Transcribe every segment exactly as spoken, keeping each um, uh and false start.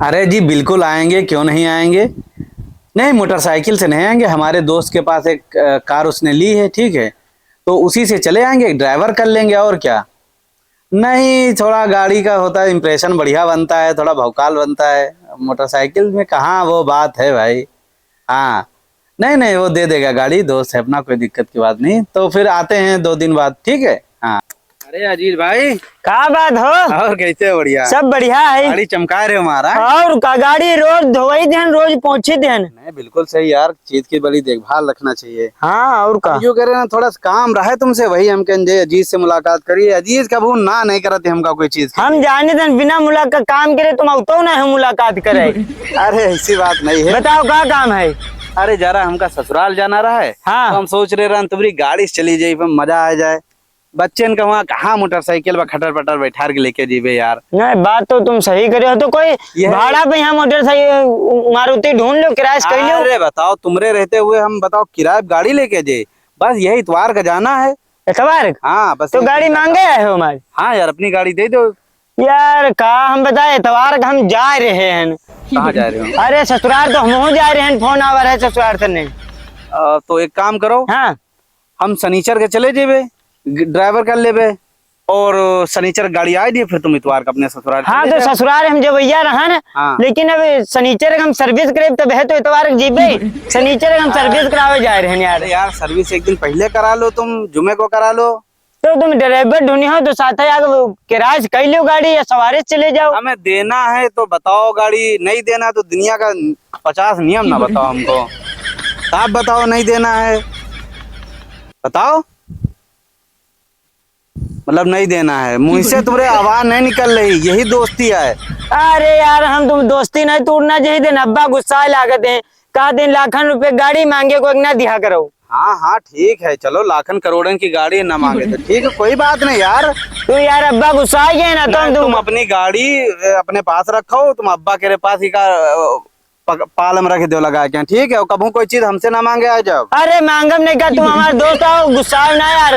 अरे जी, बिल्कुल आएंगे, क्यों नहीं आएंगे? नहीं, मोटरसाइकिल से नहीं आएंगे, हमारे दोस्त के पास एक, अ, कार उसने ली है, ठीक है, तो उसी से चले आएंगे, ड्राइवर कर लेंगे, और क्या। नहीं, थोड़ा गाड़ी का होता है, impression बढ़िया बनता है, थोड़ा भौकाल बनता है, मोटरसाइकिल में कहाँ वो बात है भाई। हाँ, नहीं, नहीं, वो दे देगा गाड़ी, दोस्त है अपना, कोई दिक्कत की बात नहीं। तो फिर आते हैं दो दिन बाद, ठीक है? हाँ। अरे अजीज भाई, का बात हो? और कैसे हो? बढ़िया। सब बढ़िया है। गाड़ी चमका रहे हो हमारा। और का, गाड़ी रोज धोई देहन, रोज पोंछी देहन। नहीं, बिल्कुल सही यार, चीज की बड़ी देखभाल रखना चाहिए। हाँ, और का। अब यूं कह रहे ना, थोड़ा सा काम रहा है तुमसे, वही हम कहें जे अजीज से मुलाकात करिए। अजीज कबहू ना नहीं करते हमका कोई चीज के हम लिए। जाने देन, बिना मुलाकात काम करे तुम अवतो ना हो मुलाकात करे। अरे ऐसी बात नहीं है। बताओ का काम है? अरे जरा हमका ससुराल जाना रहा है, हाँ। तो हम सोच रहे रहन तुम्हारी गाड़ी से चली जाई, पर मजा आ जाए। बच्चन का वहाँ कहाँ मोटरसाइकिल पर खटर पटर बैठार के लेके जीबे यार। नहीं, बात तो तुम सही करे हो। तो कोई यह भाड़ा पे यहाँ मोटरसाइकिल, मारुति ढूंढ लो, किराए से कर लो। अरे बताओ, तुमरे रहते हुए हम, बताओ, किराए पे गाड़ी लेके जे, बस यही इतवार का जाना है। इतवार का? हाँ, बस तो यही गाड़ी इतवार का। मांगे आए हो हमारी? हाँ यार, अपनी गाड़ी दे दो। यार का हम बताए, इतवार का हम जा रहे हैं। कहाँ जा रहे हो? अरे ससुराल तो हम हो जा रहे हैं, फोन आवा रहे ससुराल से नहीं। अ, तो एक काम करो। हाँ। हम सनीचर के चले जेबे, ग-, ड्राइवर कर लेबे, और सनीचर गाड़ी आए दिए, फिर तुम इतवार का अपने ससुराल हाँ, चले तो जाओ। ससुराल हम जब भैया रहा ना, हाँ। लेकिन अब सनीचर के हम सर्विस करे, तब है तो इतवार के जीबे। सनीचर के हम सर्विस करावे जाए रहे हैं यार। अरे यार, सर्विस एक दिन पहले करा लो तुम, जुमे को करा लो। तो तुम ड्राइवर ढूंढे हो तो साथ ही आगे वो किराए से कई लो गाड़ी या सवारी से चले जाओ। हमें देना है तो बताओ गाड़ी, नहीं देना तो दुनिया का पचास नियम ना बताओ हमको। साफ बताओ, नहीं देना है, बताओ। मतलब नहीं देना है, मुँह से तुम्हारे आवाज नहीं निकल रही, यही दोस्ती है। अरे यार, हम तुम दोस्ती नहीं तोड़ना चाहिए। दिन अब्बा गुस्सा लागत है, कहा दिन लाखन रुपए गाड़ी मांगे को एक ना दिया करो। हाँ हाँ, ठीक है, चलो लाखन करोड़न की गाड़ी ना मांगे तो ठीक है, कोई बात नहीं यार। तो यार अब्बा गुस्सा गए ना, तो नहीं, हम तुम तुम अपनी गाड़ी अ, अपने पास रखो, तुम अब्बा के पास ही का अ, पक-, पालम रख दो लगा के, ठीक है? और कबहू कोई चीज हमसे ना मांगे आ जाओ। अरे मांगम नहीं का, तुम हमारे दोस्त हो, गुस्सा ना यार।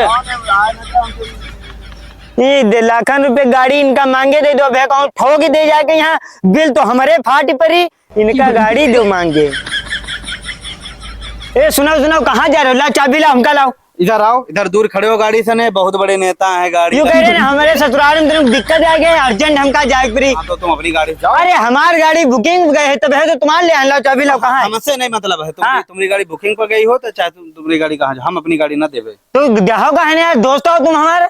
ये दे लाखन रुपए गाड़ी इनका मांगे दे दो, भैया कहूँ ठोक ही दे जाके यहाँ, बिल तो हमारे फाट परी, इनका गाड़ी दो मांगे। ए सुनाओ सुनाओ, कहाँ जा रहे हो? लाओ चाबी लाओ, हमका लाओ। इधर आओ, इधर दूर खड़े हो गाड़ी से, नहीं बहुत बड़े नेता हैं गाड़ी यूं कह रहे ना, हमारे ससुराल में तुम दिक्कत आ गई, अर्जेंट हमका जाए परी। हाँ, तो तुम अपनी गाड़ी से जाओ। अरे हमार गाड़ी बुकिंग गए है, तब है तो तुम्हारे ले आन, लाओ चाबी लाओ, कहाँ है? हमसे नहीं मतलब है, तुम हाँ। तुम्हारी गाड़ी बुकिंग पर गई हो तो चाहे तुम तुम्हारी गाड़ी कहाँ जाओ, हम अपनी गाड़ी ना देवे। तो देहो का है ना यार, दोस्त हो तुम हमारे।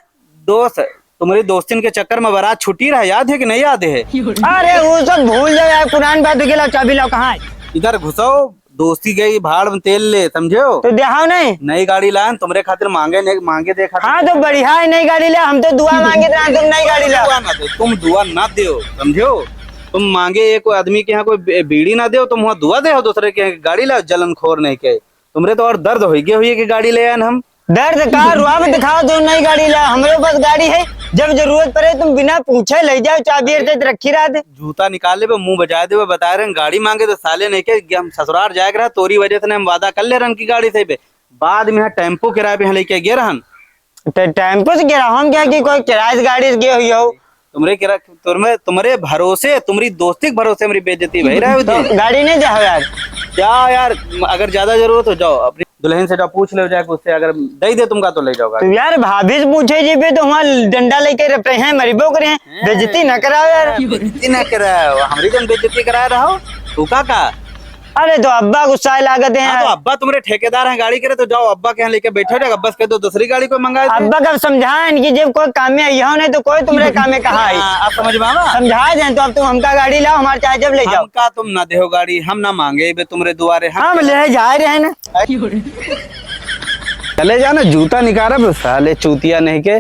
दोस्त, तुम्हारी दोस्तिन के चक्कर में बारात छुट्टी रहा, याद है कि नहीं याद है? अरे वो सब भूल जाओ यार, पुरान बात हो गया, लाओ चाबी लाओ, कहाँ है? इधर घुसो, दोस्ती गई भाड़ में तेल ले, समझो? तो देहाव नहीं। नई गाड़ी लान, तुमरे खातिर मांगे, नहीं मांगे दे खातिर। हाँ, तो बढ़िया है, नई गाड़ी ले, हम तो दुआ मांगे थे, तुम नई गाड़ी लाओ। दुआ ना दो, तुम दुआ ना दो, समझो? तुम मांगे एक आदमी के यहाँ कोई बी-, बीड़ी ना दो, तुम वहाँ दुआ दे हो दूसरे के यहाँ गाड़ी लाओ, जलन खोर नहीं के। तुमरे तो और दर्द होई गए हुई कि गाड़ी ले आन हम। दर्द का रुआ में दिखाओ, तुम नई गाड़ी लाओ, हमरे पास गाड़ी है, जब जरूरत पड़े तुम बिना पूछे ले जाओ, चाबी अरते रखी रहा दे। जूता निकाल लेबे, मुंह बजा देबे, बता रहे हैं, गाड़ी मांगे तो साले नहीं के, हम ससुराल जाए के रहा, तोरी वजह से नहीं, हम वादा कर ले रहन की गाड़ी से बे। बाद में यहाँ टेम्पो किराए पे यहाँ लेके गए रहन। तो टेम्पो से गए रहा, हम क्या कि कोई किराए से गाड़ी से गए हुई हो? तुमरे किरा-, तुमरे, तुमरे भरोसे, तुम्हारी दोस्ती के भरोसे मेरी बेइज्जती भई रहा है तो उधर। गाड़ी नहीं जाओ यार। जाओ यार, अगर ज्यादा जरूरत हो जाओ, अपनी दुल्हन से जाओ, पूछ लो जाके उससे, अगर दे दे तुमका तो ले जाओ गाड़ी। तो यार भाभी से पूछे जी पे तो वहाँ डंडा लेके रपटे हैं, मरीबो करे हैं। बेइज्जती ना कराओ यार। बेइज्जती ना कराओ, हमरी जन बेइज्जती करा रहा हो, तू का का? अरे तो अब्बा गुस्साए लागत हैं हाँ, तो यार। अब्बा तुम्हारे ठेकेदार हैं गाड़ी के रे, तो जाओ अब्बा के यहाँ लेके बैठो जाओ, अब्बा से कह दो दूसरी गाड़ी कोई मंगा दे। अब्बा का समझाएं कि जब कोई काम में आई हो नहीं तो कोई तुम्हारे काम में कहाँ आई? हाँ, अब समझ में आवा? समझा दें तो अब तुम हमका गाड़ी लाओ, हमारे चाहे जब ले जाओ। हमका तुम ना देहो गाड़ी, हम ना मांगे बे तुम्हारे दुआरे, हम हम ले जा रहे हैं ना। चले जाओ ना, जूता निकालब साले चूतिया नहीं के।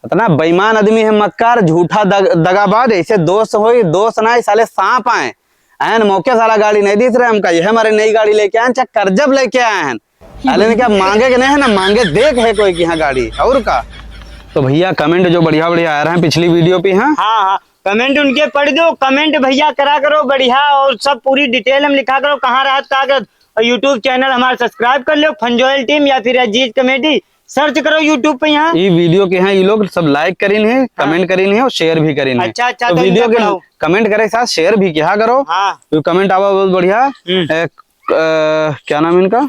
इतना बेईमान आदमी है मक्कार, झूठा दग-, दगाबाज। ऐसे दोस्त होई, दोस्त ना, साले सांप आए। ऐन मौके साला गाड़ी नहीं दीत रहे हमका, यह हमारे नई गाड़ी लेके आए हैं, चाहे कर्जब लेके आए हैं। साले ने क्या मांगे के नहीं है ना, मांगे देख है कोई की यहाँ गाड़ी, और का। तो भैया कमेंट जो बढ़िया बढ़िया आ रहे हैं पिछली वीडियो पे, हाँ। हाँ, हाँ, कमेंट उनके पढ़ दो, कमेंट भैया करा करो बढ़िया, और सब पूरी डिटेल हम लिखा करो, कहाँ रहत का करत। और YouTube चैनल हमारा सब्सक्राइब कर लो, फंजोयल टीम या फिर अजीज कॉमेडी, search करो YouTube पे यहाँ। ई video के यहाँ ई लोग सब like करिन है, हाँ। Comment करिन है और share भी करिन है। अच्छा, अच्छा, तो तो video इनका के पढ़ाओ। Comment करे के साथ share भी किया करो। हाँ। तो comment आवा बहुत बढ़िया। हम्म। ए, अ, क्या नाम है इनका?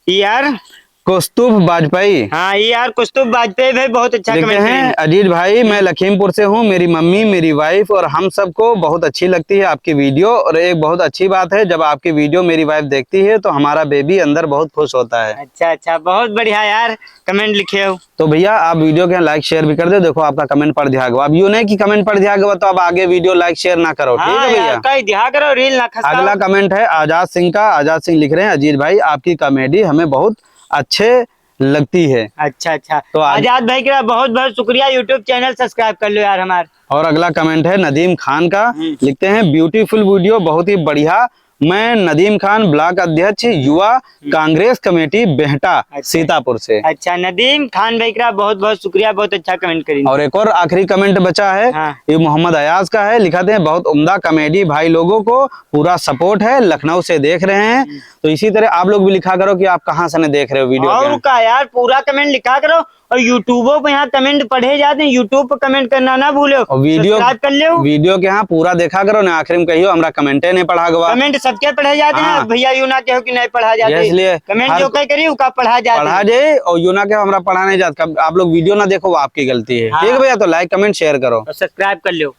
यार। कौस्तुभ बाजपेयी। हाँ, ये यार कौस्तुभ बाजपेयी भाई बहुत अच्छा लिखते comment हैं, करिन। अजीज भाई, मैं हम्म। लखीमपुर से हूँ। मेरी मम्मी, मेरी wife और हम सबको बहुत अच्छी लगती है आपकी video। और एक बहुत अच्छी बात है, जब आपकी video मेरी wife देखती है तो हमारा baby अंदर बहुत खुश होता है। अच्छा, अच्छा, बहुत बढ़िया यार, comment लिखे हो। तो भैया, आप video के like share भी कर दो। देखो, आपका comment पढ़ दिया गवा। अब यूँ नहीं कि comment पढ़ दिया गवा तो अब आगे video like share ना करो, ठीक हाँ है भैया? यार, कह दिया करो, reel ना खसकाओ। अगला comment है आजाद सिंह का। आजाद सिंह लिख रहे हैं, अजीज भाई, आपकी comedy हमें बहुत अच्छे लगती है। अच्छा, अच्छा। तो आज आजाद भाई का बहुत बहुत शुक्रिया, YouTube channel subscribe कर लो यार हमार। और अगला comment है नदीम खान का, हम्म। लिखते हैं, beautiful video, बहुत ही बढ़िया। मैं नदीम खान, block अध्यक्ष, युवा हम्म। कांग्रेस कमेटी बेहटा, अच्छा। सीतापुर से। अच्छा, नदीम खान भाई का बहुत बहुत शुक्रिया, बहुत अच्छा comment करिन। और एक और आखिरी comment बचा है, हाँ। ये मोहम्मद अयाज का है, लिखते हैं, बहुत उम्दा comedy भाई लोगों को, पूरा support है, लखनऊ से देख रहे हैं। हम्म। तो इसी तरह आप लोग भी लिखा करो कि आप कहाँ से ने देख रहे हो video और के। का यार, पूरा comment लिखा करो। और YouTube पे यहाँ comment पढ़े जाते हैं, YouTube पे comment करना ना भूलो। और video, subscribe कर लो। Video के यहाँ पूरा देखा करो ना, आखिरी में कहियो हमरा comment नहीं पढ़ा गवा। Comment सबके पढ़े जाते हैं, हाँ। भैया यूँ ना कहो कि नहीं पढ़ा जाते। इसलिए comment हर जो कोई करी, उका पढ़ा जाते पढ़ा हैं। जाए और यूँ ना कहो हमरा पढ़ा नहीं जाता। आप लोग video ना देखो, वो आपकी गलती है। हाँ। ठीक है भैया, तो like, comment, share करो। और subscribe कर लो।